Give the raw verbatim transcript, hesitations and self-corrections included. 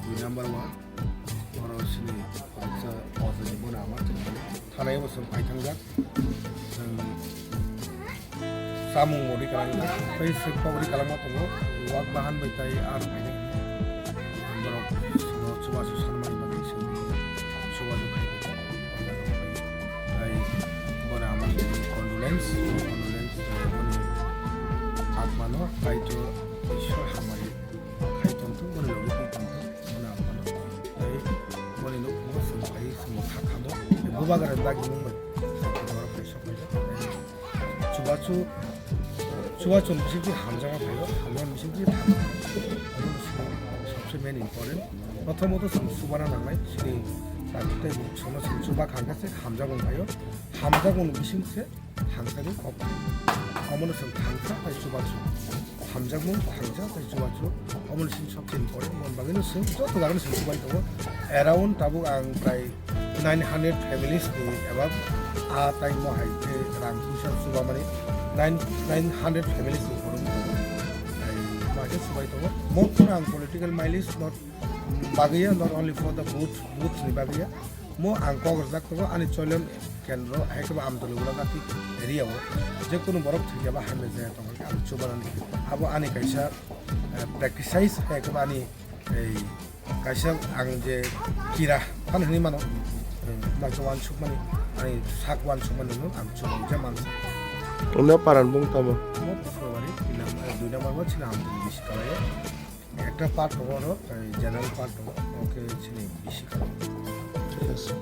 Dui number one, oro sini khoroksa ojoni bono ama thanai bo chwng paithangjak. Chwng chamung bo ri kwlangma, tei chwng kok ri kwlangma tongo, wak bahan bai tai aro kainwi borok chwngno chubachu sanmani bagwi chwng chubachu khai. Tei bono amani condolence, condolence, tei boni atmano Kaitor Ishwar hamari khai tongthok, boni logi twi tongthok, boni atmano. Tei boni nukhugo chwng phai chwngno kha khamo, tei bubagra dagimung bai borok tei sok. Chubachu, chubachu ni bisingtwi hamjakma phaio, hamjakma ni bisingtwi thansa. Omo ni simi sabse main important. Prothomot chwng chubana nangnai, chini prarthana tei bukhuk songno chwng chuba kha khe se hamjakmung phaio. Hamjakmung ni bising se thansa ni kok. Omo no chwng thansa tei chubachu. Hamjakmung thansa tei chubachu, omo ni simi sabse important, mon bagwi no chwng joto jaga no chwng chubai tongo. Around tabuk ang prai nine hundred families ni eba a time o hai khe rang puisa chubamani nine, nine hundred families ni borok tongo. Hai ma khe chubai tongo. Mo phano ang political mileage not bagwi ya, not only for the vote, vote ni bagwi ya. Mo ang kok rwjak tongo ani Cholon kendro, hai khe bo Amtwlwi Gulagati area o je kunu borok thwikhe ba hamya jaya tongo, ang chubanani. Abo ani kaisa, eh, practice, hai khe bo ani ei kaisa ang je kira phano hinwi mano, eh, maikhe uansukmani, ani sak uansukmani no ang chubang je mansa. Omo paran bung tamo? Omo Phukrabari, dui number, eh, dui number bo chini Amtwlwi bisi kalaio. Ekta part tongo oro, eh, general part tongo, omo khe chini bisi kalaio. Thik ase.